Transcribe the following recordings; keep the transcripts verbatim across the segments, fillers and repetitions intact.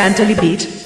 Mentally beat.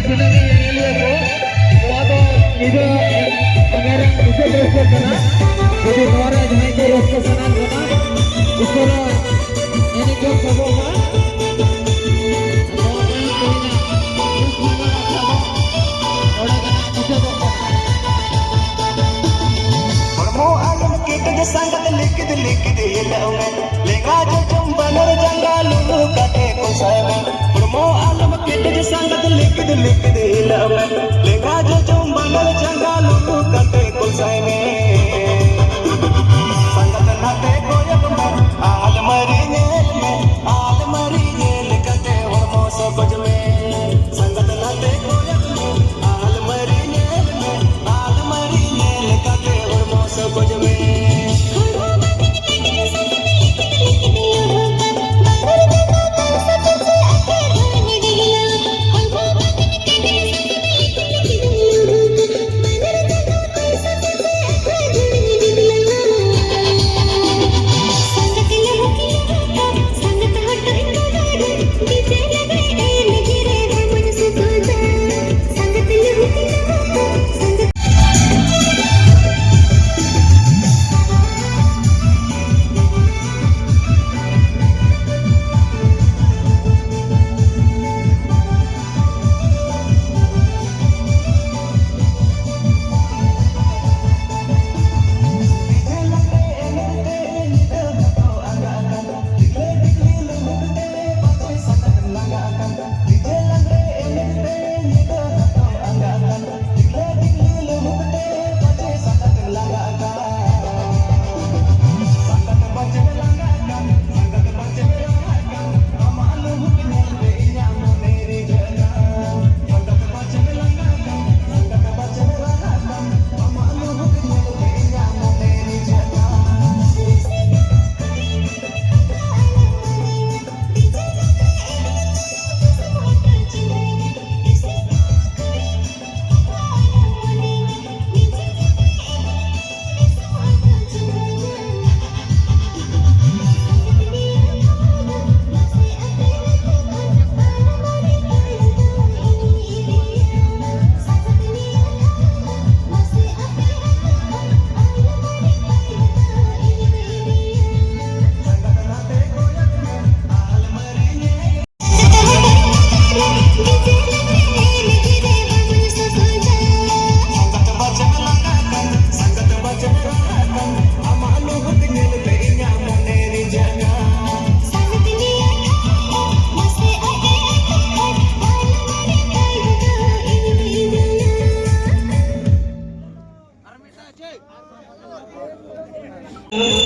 ᱛᱤᱱᱟᱹᱜ ᱜᱮ ᱧᱮᱧᱮᱞᱤᱭᱟᱹ ᱠᱚ, ᱱᱚᱣᱟ ᱫᱚ ᱧᱤᱫᱟᱹ ᱮᱱᱮᱡ ᱨᱮᱱᱟᱜ ᱢᱩᱪᱟᱹᱫ ᱨᱟᱹᱥᱠᱟᱹ ᱠᱟᱱᱟ᱾ ᱡᱩᱫᱤ ᱱᱚᱣᱟ ᱨᱮ ᱡᱟᱦᱟᱸᱭ ᱠᱚ ᱨᱟᱹᱥᱠᱟᱹ ᱥᱟᱱᱟ ᱵᱚᱱᱟ, ᱩᱥᱟᱹᱨᱟ ᱮᱱᱮᱡ ᱵᱚᱱ ᱥᱟᱵᱚᱜ ᱢᱟ᱾ ᱱᱚᱣᱟ ᱫᱚ ᱛᱮᱦᱮᱧᱟᱜ ᱫᱩᱠ ᱵᱷᱟᱸᱰᱟᱨ ᱟᱠᱷᱲᱟ ᱫᱚ ᱱᱚᱰᱮ ᱜᱮ ᱱᱟᱜ ᱢᱩᱪᱟᱹᱫᱚᱜ ᱠᱟᱱᱟ᱾ ᱦᱚᱲᱢᱚ ᱟᱞᱚᱢ ᱠᱮᱴᱮᱡ ᱥᱟᱸᱜᱟᱛ ᱞᱤᱠᱤᱫ ᱞᱤᱠᱤᱫ ᱦᱤᱞᱟᱹᱣ ᱢᱮ᱾ ᱞᱮᱸᱜᱟ ᱡᱚᱡᱚᱢ ᱵᱟᱱᱟᱨ ᱡᱟᱸᱜᱟ ᱞᱩᱞᱩ ᱠᱟᱛᱮ ᱠᱚᱥᱟᱭ ᱢᱮ᱾ ᱦᱚᱲᱢᱚ ᱟᱞᱚᱢ ᱠᱮᱴᱮᱡ ᱥᱟᱸᱜᱟᱛ ᱞᱤᱠᱤᱫ ᱞᱤᱠᱤᱫ ᱦᱤᱞᱟᱹᱣ ᱢᱮ᱾ ᱞᱮᱸᱜᱟ ᱡᱚᱡᱚᱢ ᱵᱟᱱᱟᱨ ᱡᱟᱸᱜᱟ ᱞᱩᱞᱩ ᱠᱟᱛᱮ ᱠᱚᱥᱟᱭ ᱢᱮ᱾ ᱥᱟᱸᱜᱟᱛ ᱱᱟᱛᱮ ᱠᱚᱭᱚᱜ ᱢᱮ, ᱟᱞᱢᱟᱨᱤ ᱧᱮᱞ ᱢᱮ, ᱟᱞᱢᱟᱨᱤ ᱧᱮᱞ ᱠᱟᱛᱮ ᱦᱚᱲᱢᱚ ᱥᱚᱠᱚᱡ ᱢᱮ᱾ ᱥᱟᱸᱜᱟᱛ ᱱᱟᱛᱮ ᱠᱚᱭᱚᱜ ᱢᱮ, ᱟᱞᱢᱟᱨᱤ ᱧᱮᱞ ᱢᱮ, ᱟᱞᱢᱟᱨᱤ ᱧᱮᱞ ᱠᱟᱛᱮ ᱦᱚᱲᱢᱚ ᱥᱚᱠᱚᱡ ᱢᱮ᱾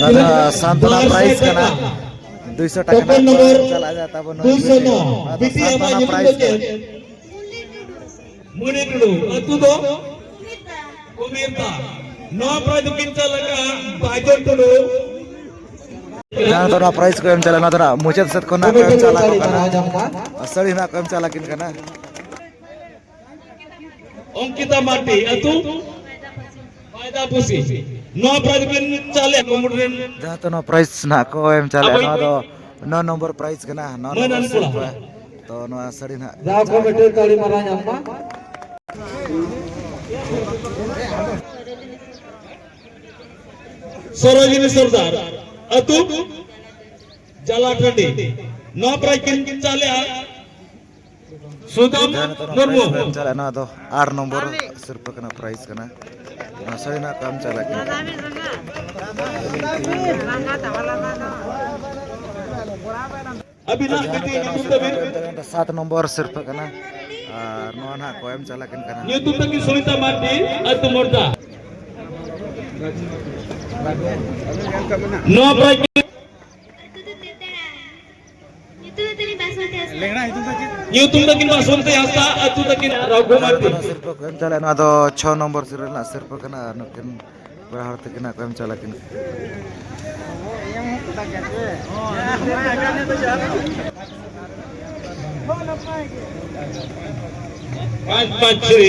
ᱟᱫᱚ ᱥᱟᱱᱛᱚᱱᱟ prize ᱠᱟᱱᱟ ᱫᱩᱭᱥᱚ ᱴᱟᱠᱟ ᱱᱟᱜ ᱠᱚ ᱮᱢ ᱪᱟᱞᱟᱜᱼᱟ ᱛᱟᱵᱚᱱ ᱱᱩᱭ ᱵᱤᱴᱤ᱾ ᱟᱫᱚ ᱥᱟᱱᱛᱚᱱᱟ prize ᱠᱟᱱᱟ᱾ ᱢᱩᱱᱤ ᱴᱩᱰᱩ, ᱟᱹᱛᱩ ᱫᱚ ᱠᱩᱢᱤᱨᱛᱟ᱾ ᱱᱚᱣᱟ prize ᱫᱚᱠᱤᱱ ᱪᱟᱞ ᱟᱠᱟᱫᱼᱟ ᱵᱟᱭᱡᱚᱱ ᱴᱩᱰᱩ᱾ ᱡᱟᱦᱟᱸ ᱫᱚ ᱱᱚᱣᱟ prize ᱠᱚ ᱮᱢ ᱪᱟᱞᱟᱜᱼᱟ, ᱱᱚᱣᱟ ᱫᱚ ᱱᱟᱜ ᱢᱩᱪᱟᱹᱫ ᱥᱮᱫ ᱠᱷᱚᱱ ᱱᱟᱜ ᱠᱚ ᱮᱢ ᱪᱟᱞᱟᱜ ᱠᱚ ᱠᱟᱱᱟ᱾ ᱟᱨ ᱥᱟᱹᱲᱤ ᱱᱟᱜ ᱠᱚ ᱮᱢ ᱪᱟᱞᱟᱜ ᱠᱤᱱ ᱠᱟᱱᱟ᱾ ᱚᱝᱠᱤᱛᱟ ᱢᱟᱨᱰᱤ, ᱟᱹᱛᱩ ᱵᱟᱭᱫᱟ ᱯᱩᱥᱤ᱾ ᱱᱚᱣᱟ prize ᱵᱤᱱ ᱪᱟᱞᱮ ᱠᱩᱢᱩᱴ ᱨᱮᱱ᱾ ᱡᱟᱦᱟᱸ ᱫᱚ ᱱᱚᱣᱟ prize ᱱᱟᱜ ᱠᱚ ᱮᱢ ᱪᱟᱞᱟᱜᱼᱟ, ᱟᱵᱚᱭᱤᱡ ᱱᱚᱣᱟ ᱫᱚ ᱱᱚ ᱱᱚᱢᱵᱚᱨ prize ᱠᱟᱱᱟ, ᱱᱚ ᱢᱟᱹᱱ ᱱᱚᱢᱵᱚᱨ ᱟᱱ ᱠᱚᱲᱟ᱾ ᱥᱤᱨᱯᱟᱹ᱾ ᱛᱚ ᱱᱚᱣᱟ ᱥᱟᱹᱲᱤ ᱱᱟᱜ ᱡᱟᱦᱟᱸ ᱠᱚ ᱢᱤᱫᱴᱮᱱ ᱛᱟᱹᱲᱤ ᱢᱟᱨᱟᱝ ᱧᱟᱢ ᱢᱟ᱾ ᱥᱚᱨᱳᱡᱤᱱᱤ ᱥᱚᱨᱫᱟᱨ, ᱟᱹᱛᱩ ᱡᱟᱞᱟ ᱴᱟᱺᱰᱤ᱾ ᱱᱚᱣᱟ prize ᱠᱤᱱ ᱪᱟᱞᱮᱜᱼᱟ ᱥᱩᱫᱟᱢ ᱡᱟᱦᱟᱸ ᱱᱤᱛᱚᱜ ᱱᱚᱣᱟ ᱢᱩᱨᱢᱩ᱾ Prize ᱠᱚ ᱮᱢ ᱪᱟᱞᱟᱜᱼᱟ, ᱱᱚᱣᱟ ᱫᱚ ᱟᱴ ᱱᱚᱢᱵᱚᱨ ᱥᱤᱨᱯᱟᱹ ᱠᱟᱱᱟ, prize ᱠᱟᱱᱟ᱾ ᱱᱚᱣᱟ ᱥᱟᱹᱲᱤ ᱱᱟᱜ ᱠᱚ ᱮᱢ ᱪᱟᱞᱟᱜ ᱠᱟᱱᱟ᱾ ᱟᱹᱵᱤᱱᱟᱜ ᱡᱟᱦᱟᱸ ᱵᱤᱴᱤ ᱱᱤᱛᱚᱜ ᱱᱚᱣᱟ ᱧᱩᱛᱩᱢ ᱥᱤᱨᱯᱟᱹ ᱛᱟᱹᱵᱤᱱ? ᱠᱚ ᱮᱢ ᱪᱟᱞᱟᱜ ᱠᱟᱱᱟ, ᱥᱟᱛ ᱱᱚᱢᱵᱚᱨ ᱥᱤᱨᱯᱟᱹ ᱠᱟᱱᱟ᱾ ᱟᱨ ᱱᱚᱣᱟ ᱱᱟᱜ ᱠᱚ ᱮᱢ ᱪᱟᱞᱟᱜ ᱠᱤᱱ ᱠᱟᱱᱟ᱾ ᱧᱩᱛᱩᱢ ᱛᱟᱹᱠᱤᱱ ᱥᱩᱱᱤᱛᱟ ᱢᱟᱨᱰᱤ, ᱟᱹᱛᱩ ᱢᱚᱨᱫᱟ᱾ ᱱᱚᱣᱟ prize ᱟᱹᱛᱩ ᱫᱚ ᱛᱮᱛᱟᱲᱟ᱾ ᱧᱩᱛᱩᱢ ᱫᱚ ᱛᱟᱹᱞᱤᱧ ᱵᱟᱥᱚᱱᱛᱤ ᱦᱟᱸᱥᱫᱟ᱾ ᱧᱩᱛᱩᱢ ᱛᱟᱹᱠᱤᱱ ᱵᱟᱥᱚᱱᱛᱤ ᱦᱟᱸᱥᱫᱟ, ᱟᱹᱛᱩ ᱛᱟᱹᱠᱤᱱ ᱨᱟᱹᱜᱷᱩ ᱢᱟᱨᱰᱤ᱾ ᱥᱤᱨᱯᱟᱹ ᱠᱚ ᱮᱢ ᱪᱟᱞᱟᱜᱼᱟ᱾ ᱱᱚᱣᱟ ᱫᱚ ᱪᱷᱚ ᱱᱚᱢᱵᱚᱨ serial ᱨᱮᱱᱟᱜ ᱥᱤᱨᱯᱟᱹ ᱠᱟᱱᱟ᱾ ᱟᱨ ᱱᱩᱠᱤᱱ ᱯᱮᱲᱟ ᱦᱚᱲ ᱛᱟᱹᱠᱤᱱ ᱦᱟᱸᱜ ᱠᱚ ᱮᱢ ᱪᱟᱞᱟᱜ ᱠᱤᱱ᱾ ᱯᱟᱸᱪ ᱯᱟᱸᱪ ᱪᱷᱚᱭ,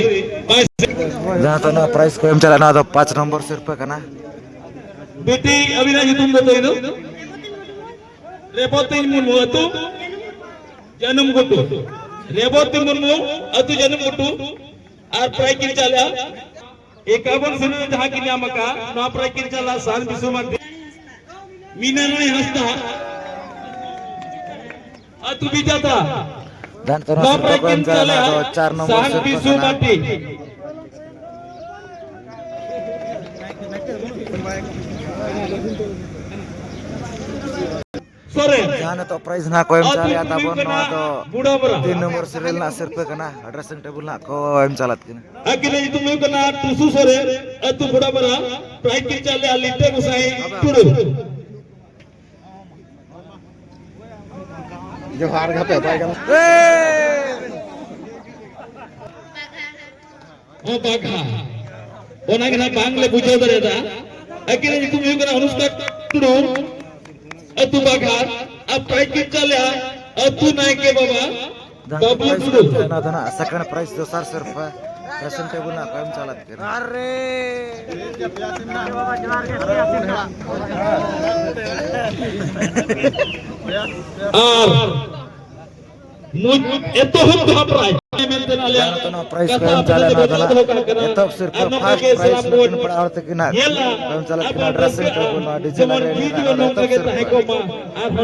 ᱯᱟᱸᱪ᱾ ᱡᱟᱦᱟᱸ ᱫᱚ ᱱᱚᱣᱟ prize ᱠᱚ ᱮᱢ ᱪᱟᱞᱟᱜᱼᱟ, ᱱᱚᱣᱟ ᱫᱚ ᱯᱟᱸᱪ ᱱᱚᱢᱵᱚᱨ ᱥᱤᱨᱯᱟᱹ ᱠᱟᱱᱟ᱾ ᱵᱤᱴᱤ, ᱟᱹᱵᱤᱱᱟᱜ ᱧᱩᱛᱩᱢ ᱫᱚ ᱛᱟᱹᱭ ᱫᱚ? ᱨᱮᱵᱚᱛᱤ ᱢᱩᱨᱢᱩ, ᱟᱹᱛᱩ ᱡᱟᱹᱱᱩᱢ ᱜᱷᱩᱴᱩ᱾ ᱨᱮᱵᱚᱛᱤ ᱢᱩᱨᱢᱩ, ᱟᱹᱛᱩ ᱡᱟᱹᱱᱩᱢ ᱜᱷᱩᱴᱩ᱾ ᱟᱨ prize ᱠᱤᱱ ᱪᱟᱞᱟ ᱮᱠᱟᱵᱚᱱ ᱥᱤᱨᱯᱟᱹ ᱡᱟᱦᱟᱸ ᱠᱤᱱ ᱧᱟᱢ ᱟᱠᱟᱫ, ᱱᱚᱣᱟ prize ᱠᱤᱱ ᱪᱟᱞᱟ ᱥᱟᱱ ᱵᱤᱥᱩ ᱢᱟᱨᱰᱤ, ᱢᱤᱱᱟ ᱨᱟᱭ ᱦᱟᱸᱥᱫᱟ, ᱟᱹᱛᱩ ᱵᱤᱡᱟᱛᱟ᱾ ᱡᱟᱦᱟᱸ ᱱᱤᱛᱚᱜ ᱱᱚᱣᱟ ᱱᱚᱣᱟ ᱥᱤᱨᱯᱟᱹ prize ᱠᱚ ᱮᱢ ᱠᱤᱱ ᱪᱟᱞᱟ ᱪᱟᱞᱟ ᱱᱚᱣᱟ ᱫᱚ ᱪᱟᱨ ᱱᱚᱢᱵᱚᱨ ᱥᱟᱱ ᱥᱤᱨᱯᱟᱹ ᱵᱤᱥᱩ ᱠᱟᱱᱟ᱾ ᱢᱟᱨᱰᱤ᱾ ᱥᱚᱨ ᱡᱟᱦᱟᱸ ᱱᱤᱛᱚᱜ prize ᱱᱟᱦᱟᱜ ᱠᱚ ᱮᱢ ᱪᱟᱞᱮᱜᱼᱟ ᱛᱟᱵᱚᱱ, ᱱᱚᱣᱟ ᱫᱚ ᱛᱤᱱ ᱱᱚᱢᱵᱚᱨ serial ᱨᱮᱱᱟᱜ ᱥᱤᱨᱯᱟᱹ ᱠᱟᱱᱟ, dressing table ᱱᱟᱦᱟᱜ ᱠᱚ ᱮᱢ ᱪᱟᱞᱟᱫ ᱠᱤᱱᱟ᱾ ᱟᱹᱠᱤᱱᱟᱜ ᱧᱩᱛᱩᱢ ᱦᱩᱭᱩᱜ ᱠᱟᱱᱟ ᱴᱩᱥᱩ ᱥᱚᱨᱮᱱ, ᱟᱹᱛᱩ ᱵᱷᱚᱲᱟᱵᱟᱨᱟ, prize ᱠᱤᱱ ᱪᱟᱞᱮᱜᱼᱟ ᱞᱤᱴᱟᱹ ᱜᱚᱸᱥᱟᱭ ᱴᱩᱰᱩ᱾ ᱡᱚᱦᱟᱨ ᱜᱮ ᱦᱟᱯᱮ, ᱵᱟᱭ ᱜᱟᱱᱚᱜ᱾ ᱚ, ᱵᱟᱜᱷᱟ᱾ ᱚᱱᱟ ᱜᱮ ᱱᱟᱜ ᱵᱟᱝᱞᱮ ᱵᱩᱡᱷᱟᱹᱣ ᱫᱟᱲᱮᱭᱟᱫᱟ᱾ ᱟᱹᱠᱤᱱᱟᱜ ᱧᱩᱛᱩᱢ ᱦᱩᱭᱩᱜ ᱠᱟᱱᱟ ᱚᱱᱩᱥᱠᱟ ᱴᱩᱰᱩ, ᱟᱹᱛᱩ ᱵᱟᱜᱷᱟ᱾ ᱟᱨ prize ᱠᱤᱱ ᱪᱟᱞᱮᱜᱼᱟ ᱟᱹᱛᱩ ᱱᱟᱭᱠᱮ ᱵᱟᱵᱟ ᱡᱟᱦᱟᱸ ᱵᱟᱹᱵᱞᱩ prize ᱴᱩᱰᱩ᱾ ᱠᱟᱱ ᱛᱟᱦᱮᱱᱟ, ᱚᱱᱟ ᱫᱚ ᱱᱟᱜ second prize ᱫᱚᱥᱟᱨ ᱥᱤᱨᱯᱟᱹ dressing table ᱱᱟᱜ ᱠᱚ ᱮᱢ ᱪᱟᱞᱟᱫ ᱠᱟᱱᱟ᱾ ᱟᱨ ᱢᱩᱪ-, ᱮᱛᱚᱦᱚᱵ ᱫᱚ prize ᱢᱮᱱᱛᱮ ᱟᱞᱮᱭᱟᱜ ᱡᱟᱦᱟᱸ ᱱᱚᱛᱮ ᱱᱚᱣᱟ prize ᱠᱟᱛᱷᱟ ᱠᱚ ᱮᱢ ᱟᱯᱮ ᱪᱟᱞᱟᱜ ᱫᱚ ᱱᱟ, ᱫᱚ ᱵᱟᱠᱷᱟᱣ ᱱᱟᱜ ᱫᱚᱦᱚ ᱠᱟᱜ ᱠᱟᱱᱟ᱾ ᱮᱛᱚᱦᱚᱵ ᱥᱤᱨᱯᱟᱹ ᱟᱨ ᱱᱚᱝᱠᱟ first ᱜᱮ prize ᱥᱟᱱᱟᱢ ᱱᱩᱠᱤᱱ ᱠᱚᱵᱚᱱ ᱯᱮᱲᱟ ᱦᱚᱲ ᱛᱟᱹᱠᱤᱱᱟᱜ ᱧᱮᱞᱟ᱾ ᱠᱚ ᱮᱢ ᱪᱟᱞᱟᱜ ᱟᱯᱮ ᱠᱟᱱᱟ, ᱟᱯᱮ dressing ᱯᱮ table ᱱᱚᱣᱟ DJ ᱡᱮᱢᱚᱱ ᱞᱟᱜᱽᱲᱮ ᱡᱤᱣᱤ ᱮᱱᱮᱡ ᱡᱤᱣᱤ ᱨᱮᱱᱟᱜ ᱱᱚᱝᱠᱟ ᱜᱮ ᱮᱛᱚᱦᱚᱵ ᱛᱟᱦᱮᱸ ᱥᱤᱨᱯᱟᱹ᱾ ᱠᱚᱜ ᱢᱟ᱾ ᱟᱨ